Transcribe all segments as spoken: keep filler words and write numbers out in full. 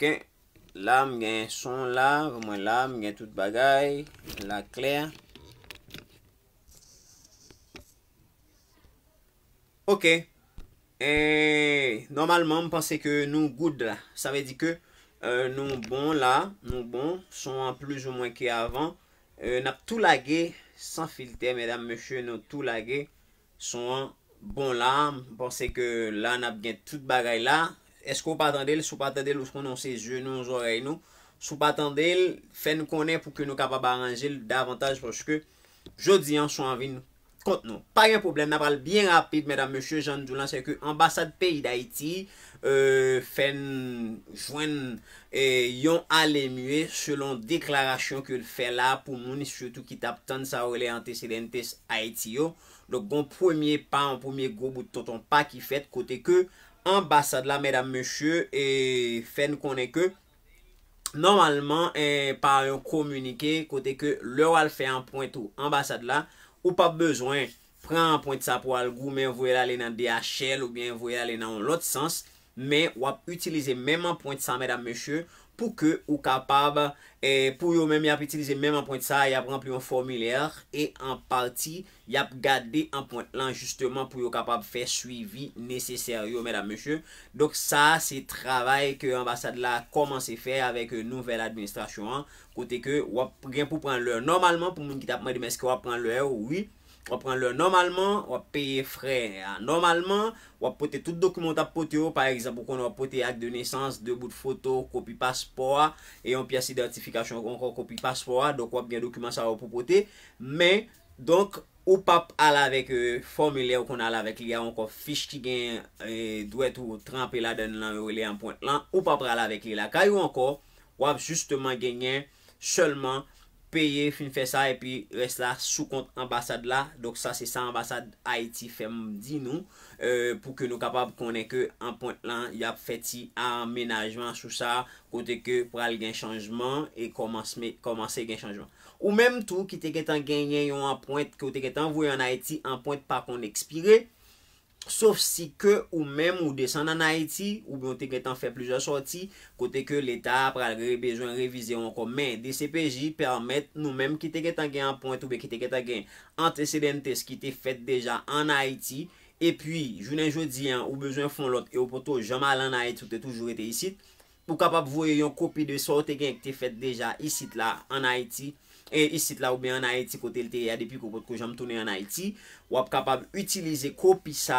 Ok. La, m gen son la, mwen la, m gen tout bagay la klè. Ok. E, nòmalman, m panse ke nou good la. Sa vle di ke, e, nou bon la, nou bon. Son an plizoumwen ke avan. E, n ap tou lage san filtè, medam, mesye, nou tou lage. Son an bon la, m panse ke la n ap gen tout bagay la. Èske w pa tande l? Si w pa tande l, ou konnen w se zye nou, zòrèy nou. Si w pa tande l, fè n konnen pou ke nou kapab aranje l davantaj, paske jodi an, son an vin kont nou. Pa gen pwoblèm, n ap pral byen rapid, medam, mesye, jan n di w lan, se ke anbasad peyi Dayiti, e, fè n jwenn, e, yon alemye selon deklarasyon ke l fè la pou moun, sitou ki t ap tann sa yo rele antecedentes Ayiti yo. Donk, gon premye pa, yon premye gwo bout tonton pa ki fèt, kote ke anbasad la, medam, mesye, e, fè n konnen ke, nòmalman, e, pa yon kominike, kote ke lè w al fè anprent ou anbasad la, ou p ap bezwen pran anprent sa pou al goumen, voye l ale nan D H L oubyen voye l ale nan yon lòt sans, men w ap itilize menm anprent sa, medam, mesye, pou ke ou kapab, e, pou yo menm, y ap itilize menm anprent sa, y ap ranpli yon fòmilè, e an pati, y ap gade anprent lan, jisteman, pou yo kapab fè swivi nesesè yo, medam, mesye. Donk, sa a, se travay ke anbasad la kòmanse fè avèk, e, nouvèl administrasyon an, kote ke w ap gen pou pran lè. Nòmalman, pou moun ki t ap mande m èske w ap pran lè, wi, w ap pran lè nòmalman, w ap peye frè a nòmalman, w ap pote tout dokiman w t ap pote yo, pa egzanp, ou konnen w ap pote ak de nesans, de bout foto, kopi paspò a, e yon pyès idantifikasyon ankò, kopi paspò a, donk w ap gen dokiman sa yo pou pote, men, donk, ou p ap al avèk, e, fòmilè ou konn al avèk li a, ankò fich ki gen, e, dwèt ou tranpe ladann lan, yo rele anprent lan, ou p ap pral avèk li lakay ou ankò, w ap jisteman genyen sèlman peye, fin fè sa, epi rès la sou kont anbasad la. Donk, sa se sa anbasad Ayiti fè m di nou, e, pou ke nou kapab konnen ke anprent lan, y ap fè ti amenajman sou sa, kote ke pral gen chanjman e kòmansme-, kòmanse gen chanjman. Ou menm tou ki te gentan genyen yon anprent ke w te gentan voye ann Ayiti, anprent pa konn ekspire, sof si ke ou menm ou desann ann Ayiti, oubyen w te gentan fè plizyè sòti, kote ke Leta a pral re-, bezwen revize w ankò. Men, D C P J pèmèt nou menm ki te gentan gen anprent oubyen ki te gentan gen antecedentes ki te fèt deja ann Ayiti, epi, jounen jodi an, ou bezwen fè yon lòt e ou poto janm al ann Ayiti, ou te toujou rete isit, ou kapab voye yon kopi de sa w te gen ki te fèt deja isit la, ann Ayiti, e isit la oubyen ann Ayiti kote l te ye a depi ke w potko janm tounen ann Ayiti, w ap kapab itilize kopi sa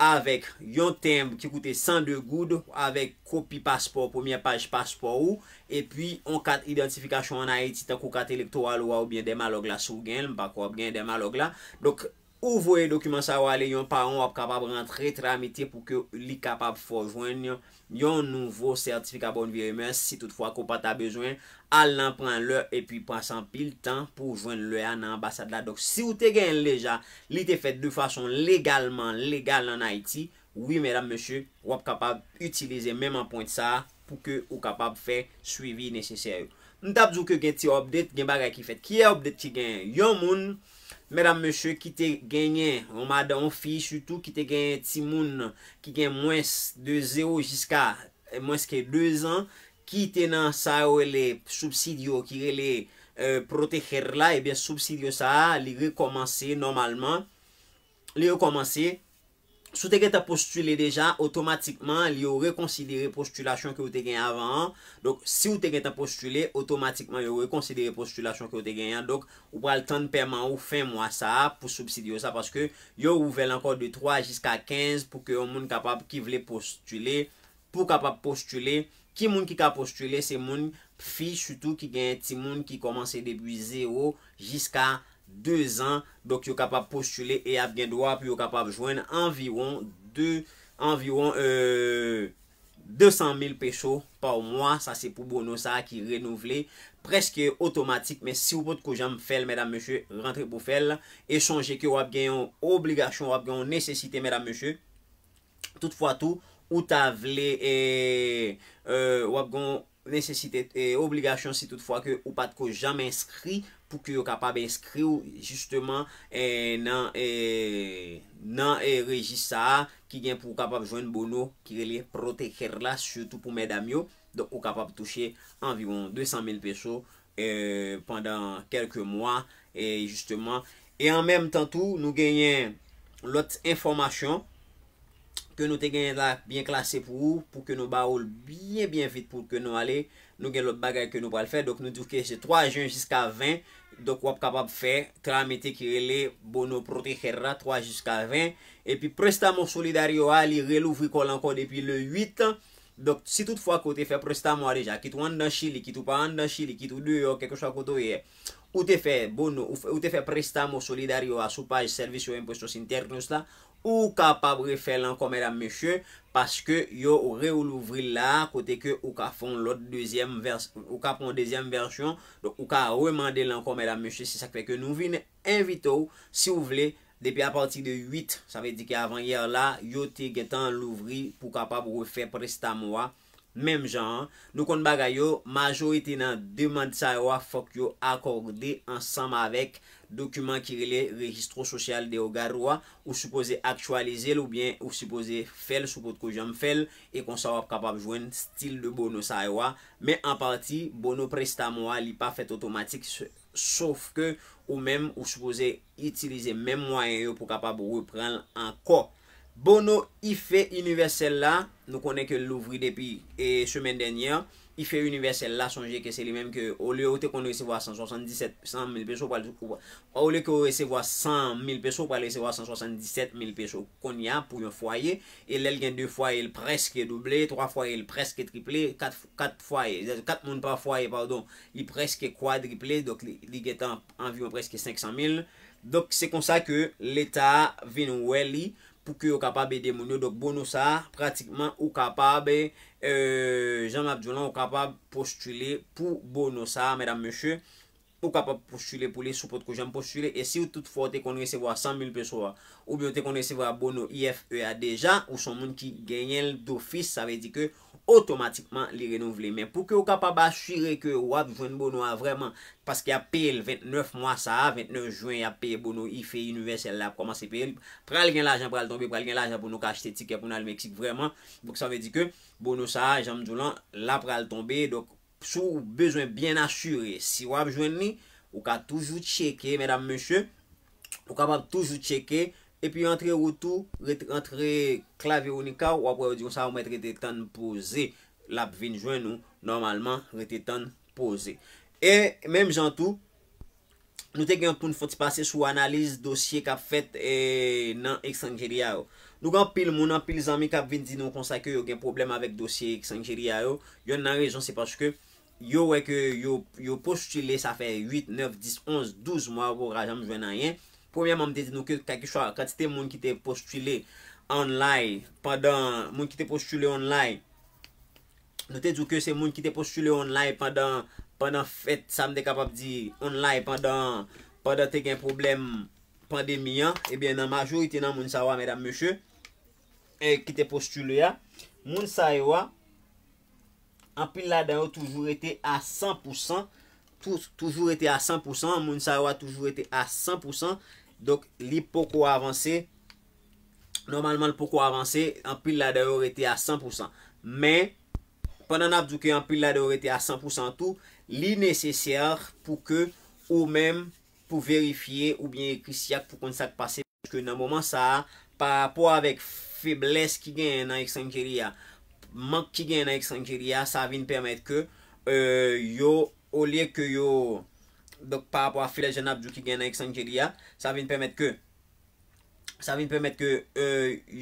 a avèk yon tenb ki koute san de goud, avèk kopi paspò, premyè paj paspò ou, epi yon kat idantifikasyon ann Ayiti, tankou kat elektoral ou a oubyen dèmalòg la, si w genyen l, m pa kwè w ap genyen dèmalòg la. Donk, ou voye dokiman sa yo ale yon pa yon, w ap kapab rantre tramite pou ke li kapab fè w jwenn yon, yon nouvo sètifika Bonne Vie et Mœurs, si toutfwa ke w pa ta bezwen al nan pran lè epi pase anpil tan pou w jwenn lè a nan anbasad la. Donk, si w te genyen l deja, li te fèt de fason legalman, legal ann Ayiti, wi, medam, mesye, w ap kapab itilize menm anprent sa a pou ke ou kapab fè swivi nesesè yo. M t ap di w ke gen ti update, gen bagay ki fèt. Ki update ki genyen? Yon moun, medam, mesye, ki te genyen, yon madanm, yon fi sitou, ki te genyen timoun ki gen mwens de zewo jiska, eh, mwens ke de zan, ki te nan sa yo rele subsidio, ki rele, eh, proteger la, ebyen, subsidio sa a, li rekòmanse nòmalman. Li rekòmanse. Si w te gentan postile deja, otomatikman, li yo rekonsidere postilasyon ke w te gen avan an. Donk, si w te gentan postile, otomatikman, yo rekonsidere postilasyon ke w te gen an. Donk, ou pral tann pèman ou fen mwa sa a pou subsidio sa, paske yo ouvè l ankò de twa jiska kenz pou ke yon moun kapab ki vle postile, pou kapab postile. Ki moun ki ka postile? Se moun, fi sitou, ki gen timoun ki kòmanse depi zewo jiska de zan. Donk, yo kapab postile e y ap gen dwa pou yo kapab jwenn anviwon de, anviwon, euh, de san mil peso pa mwa. Sa se pou bono sa a ki renouvle prèske otomatik. Men si w potko janm fè l, medam, mesye, rantre pou fè l. E sonje ke w ap gen yon obligasyon, w ap gen yon nesesite, medam, mesye. Toutfwa tou, ou ta vle, e, e, w ap gen yon nesesite, e, obligasyon si toutfwa ke ou pa t ko janm enskri, pou ke yo kapab enskri w jisteman, e, nan, e, nan, e, rejis sa a ki gen pou w kapab jwenn bono ki rele proteger la, sitou pou medam yo. Donk, ou kapab touche anviwon de san mil peso, e, pandan kèlke mwa, e, jisteman. E an menm tan tou, nou genyen lòt enfòmasyon ke nou te genyen la byen klase pou ou, pou ke nou ba ou l byen, byen vit pou ke nou ale. Nou gen lòt bagay ke nou pral fè. Donk, nou di w ke se twa jen jiska ven. Donk, w ap kapab fè tramite ki rele bono proteger la, twa jiska ven. Epi, préstamo solidario a, li relouvri kò l ankò depi le uit. Donk, si toutfwa ke w te fè préstamo a deja, kit ou anndan Chili, kit ou pa anndan Chili, kit ou deyò, kèlkeswa kote w ye, ou te fè bono, ou fè, ou te fè préstamo solidario a sou paj Servicio Impuestos Internos la, ou kapab refè l ankò, medam, mesye, paske yo relouvri l la, kote ke ou ka fè yon lòt dezyèm vès-, ou ka pran yon dezyèm vèsyon, donk ou ka remande l ankò, medam, mesye, se sa k fè ke nou vin envite w, si w vle, depi apati de uit, sa vle di ke avan yè la, yo te gentan louvri pou kapab refè préstamo a, menm jan an. Nou konn bagay yo, majorite nan demann sa yo a, fòk yo akòde ansanm avèk dokiman ki rele Registro Social de Hogar ou a, ou sipoze aktyalize l oubyen ou sipoze fè l si w potko janm fè l, e konsa w ap kapab jwenn stil de bono sa yo a. Men an pati, bono préstamo a, li pa fèt otomatik, s-, sof ke ou menm, ou sipoze itilize menm mwayen yo pou kapab repran l ankò. Bono IFE inivèsèl la, nou konnen ke l louvri depi, e, semèn dènyè. IFE inivèsèl la, sonje ke se li menm ke, olye ou te konn resevwa san swasanndisèt, san mil peso, ou pral, ou, olye ke w resevwa san mil peso, ou pral resevwa san swasanndisèt mil peso kounye a pou yon fwaye. E lè l gen de fwaye, l prèske double, twa fwaye, l prèske triple, kat, kat fwaye, kat moun pa fwaye, padon, li prèske kwadriple, donk li, li gentan anviwon prèske senk san mil. Donk, se konsa ke Leta a vin wè li pou ke yo kapab ede moun yo. Donk, bono sa a, pratikman, ou kapab, e, jan m ap di w lan, ou kapab postile pou bono sa a, medam, mesye. Ou kapab postile pou li si w potko janm postile. E si w toutfwa w te konn resevwa san mil peso a, oubyen w te konn resevwa bono IFE a deja, ou se yon moun ki genyen l dofis, sa vle di ke otomatikman li renouvle. Men pou ke w kapab asire ke w ap jwenn bono a vrèman, paske y ap peye l ventnèf mwa sa a, ventnèf jen, y ap peye bono IFE inivèsèl la, ap kòmanse peye l. Pral gen lajan pral tonbe, pral gen lajan pou nou ka achte tikè pou n al Meksik vrèman. Donk, sa vle di ke bono sa a, jan m di w lan, la pral tonbe. Donk, si w bezwen byen asire si w ap jwenn li, ou ka toujou tcheke, medam, mesye. Ou kapab toujou tcheke. Epi antre wout ou, ret-, antre klavye Unicao, w ap wè yo di konsa, ou mèt rete tann poze. L ap vin jwenn ou, nòmalman, rete tann poze. E menm jan tou, nou te gen pou n fon ti pase sou analiz dosye k ap fèt, e, nan Extranjeria yo. Nou gen anpil moun, anpil zanmi k ap vin di nou konsa ke yo gen pwoblèm avèk dosye Extranjeria yo. Yonn nan rezon se paske yo wè ke yo, yo postile, sa fè uit, nèf, dis, onz, douz mwa, yo poko janm jwenn anyen. Premyèman, m te di nou ke kèlkeswa kantite moun ki te postile online, pandan, moun ki te postile online, nou te di w ke se moun ki te postile online pandan, pandan fèt, sa m te kapab di, online pandan, pandan te gen pwoblèm pandemi an, ebyen, nan majorite nan moun sa yo a, medam, mesye, e, ki te postile a, moun sa yo a, anpil ladan yo toujou rete a san pou san, tou-, toujou rete a san pou san, moun sa yo a toujou rete a san pou san, donk, li poko avanse, nòmalman, l poko avanse, anpil ladan yo rete a san pou san. Men, pandan n ap di w ke anpil ladan yo rete a san pou san tou, li nesesè pou ke ou menm, pou verifye oubyen ekri syak pou konn sa k pase, paske nan moman sa a, pa rapò avèk feblès ki genyen nan Extranjeria, mank ki genyen nan Extranjeria, sa vin pèmèt ke, e, yo, olye ke yo, donk, pa rapò a feblès jan n ap di w ki genyen nan Extranjeria, sa vin pèmèt ke, sa vin pèmèt ke, e,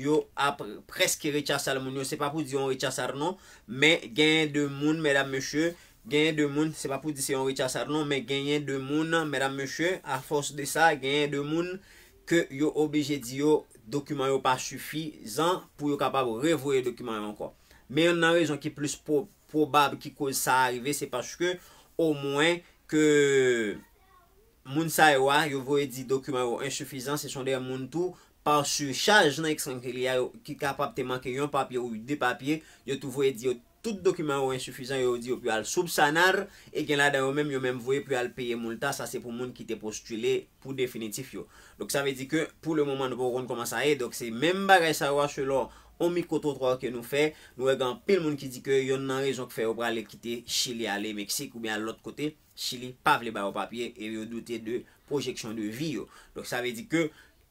yo ap prèske rechasal moun yo. Se pa pou di yon rechasal non, men genyen de moun, medam, mesye, genyen de moun, se pa pou di se yon rechasal non, men genyen de moun, medam, mesye, afòs de sa, genyen de moun ke yo oblije di yo dokiman yo pa sifizan pou yo kapab revoye dokiman yo ankò. Men yonn nan rezon ki plis pwo-, pwobab ki koz sa a rive, se paske omwen ke moun sa yo a, yo voye di dokiman yo ensifizan, se son de moun tou, pa sichaj nan Extranjeria yo, ki kapab te manke yon papye ou de papye, yo tou voye di yo tout dokiman yo ensifizan, yo di yo pou al sou BSANAR, e gen ladan yo menm, yo menm voye pou al peye multa, sa se pou moun ki te postile pou definitif yo. Donk sa vle di ke pou le moman nou poko konn kòman sa ye, donk se menm bagay sa yo a selon on mikwo twotwa ke nou fè, nou wè gen anpil moun ki di ke yonn nan rezon ki fè yo prale kite Chili ale Meksik oubyen al lòt kote, Chili pa vle ba yo papye e yo doute de pwojeksyon de vi yo. Donk sa vle di ke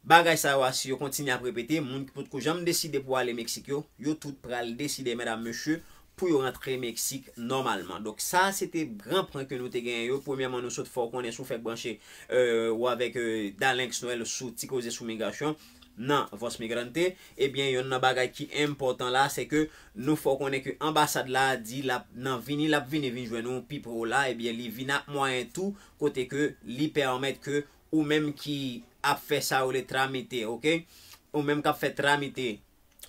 bagay sa yo a, si yo kontinye ap repete, moun ki potko janm deside pou ale Meksik yo, yo tout pral deside, medam, mesye, pou yo rantre Meksik nòmalman. Donk sa se te gran pwen ke nou te genyen yo. Premyèman, nou sot fè w konnen si w fèk branche, euh, ou avèk, euh, Dalenx Noël sou Ti Koze sou Migrasyon nan Voz Migrante, ebyen, yonn nan bagay ki enpòtan la, se ke nou fè w konnen ke anbasad la di l ap nan vini, l ap vini vin jwenn ou pi pre w la, ebyen, li vin ak mwayen tou, kote ke li pèmèt ke ou menm ki ap fè sa yo le tramite, oke? Ou menm k ap fè tramite,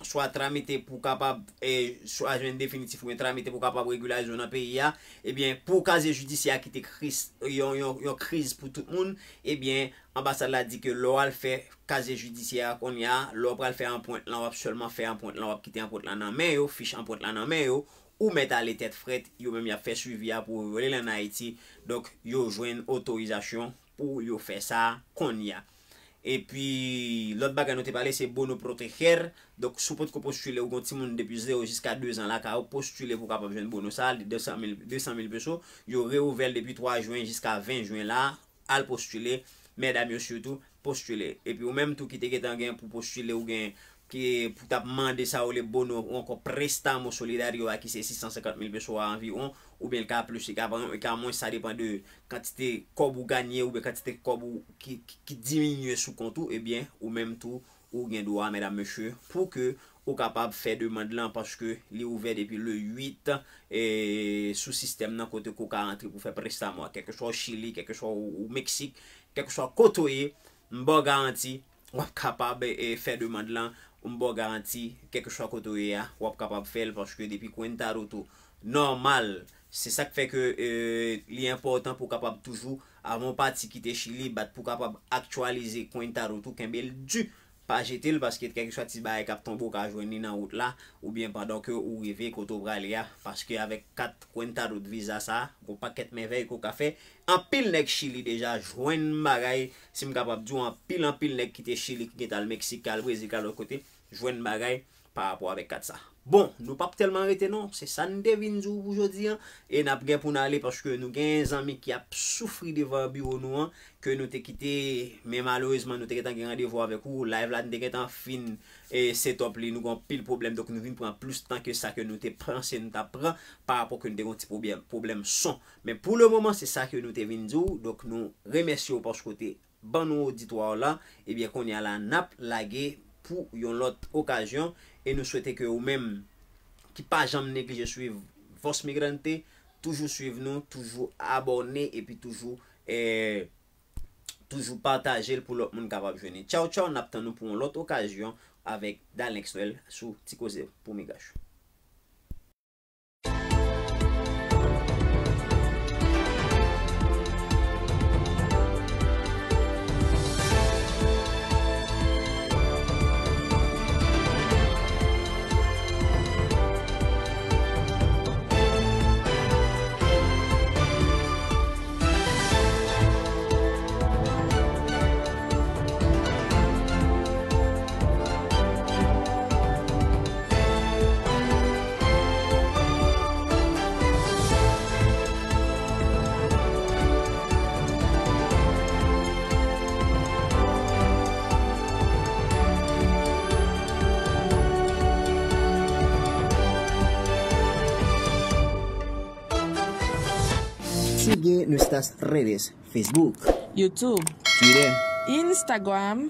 swa tramite pou kapab, e, swa jwenn definitif oubyen tramite pou kapab regilarize w nan peyi a, ebyen, pou kazye jidisyè a ki te kriz, yon, yon, yon kriz pou tout moun, ebyen, anbasad la di ke lè w al fè kazye jidisyè a kounye a, lè w pral fè anprent lan, w ap sèlman fè anprent lan, w ap kite anprent lan nan men yo, fich anprent lan nan men yo, ou mèt ale tèt frèt, yo menm y ap fè swivi a pou yo rele l ann Ayiti, donk yo jwenn otorizasyon pou yo fè sa kounye a. Epi, lòt bagay nou te pale, se bono proteger. Donk, si w potko postile, ou gen yon timoun depi zewo jiska dezan lakay ou, postile pou w kapab jwenn bono sa a, li de san mil, de san mil peso. Yo reouvè l depi twa jen jiska ven jen la, al postile. Medam yo sitou, postile. Epi ou menm tou ki te gentan gen pou postile, ou gen ki pou t ap mande sa yo le bono ou ankò préstamo solidario a ki se sis san senkant mil peso a anviwon, oubyen l ka plis, li ka, li ka mwens, sa depann de kantite kòb ou ganye oubyen kantite kòb ou ki, ki, ki diminye sou kont ou, ebyen, ou menm tou, ou gen dwa, medam, mesye, pou ke ou kapab fè demann lan, paske li ouvè depi le uit, e, sou sistèm nan kote ke w ka rantre pou fè préstamo a, kèlkeswa w Chili, kèlkeswa w, w Meksik, kèlkeswa kote w ye, m ba w garanti, w ap kapab, e, fè demann lan, m ba w garanti, kèlkeswa kote w ye a, w ap kapab fè l, paske depi Cuenta Ruto nòmal, se sa k fè ke, e, li enpòtan pou w kapab toujou, avan w pati kite Chili, bat pou w kapab aktyalize Cuenta Ruto, kenbe l di, pa jete l, paske kèlkeswa ti bagay k ap tonbe, w ka jwenn li nan wout la, oubyen pandan ke ou rive kote w prale a, paske avèk kat Cuenta Ruto Visa sa, gon pakèt mèvèy ke w ka fè. Anpil nèg Chili deja jwenn bagay, si m kapab di w, anpil, anpil nèg kite Chili, ki gentan al Meksik, ki al Brezil, ki al lòt kote, jwenn bagay pa rapò avèk kat sa. Bon, nou p ap tèlman rete non, se sa n te vin di w pou jodi a, e n ap gen pou n ale paske nou gen zanmi ki ap soufri devan biwo nou an, ke nou te kite, men malerezman nou te gentan gen randevou avèk ou, live la n te gentan fin, e, set up li, nou gen anpil pwoblèm, donk nou vin pran plis tan ke sa ke nou te panse nou t ap pran, pa rapò ke nou te gen yon ti pwoblèm, pwoblèm son. Men pou le moman, se sa ke nou te vin di w, donk nou remèsye w paske w te ban nou oditwa w la, ebyen, kounye a la, n ap lage pou yon lòt okazyon, e nou swete ke ou menm ki pa janm neglije swiv Voz Migrante, toujou swiv nou, toujou abòne, epi toujou, eh, toujou pataje l pou lòt moun kapab jwenn li. Tchaw, tchaw, n ap tann nou pou yon lòt okazyon avèk Dalenx Noël sou Ti Koze pou Migrasyon. Sigue nuestras redes, Facebook, YouTube, Twitter, Instagram.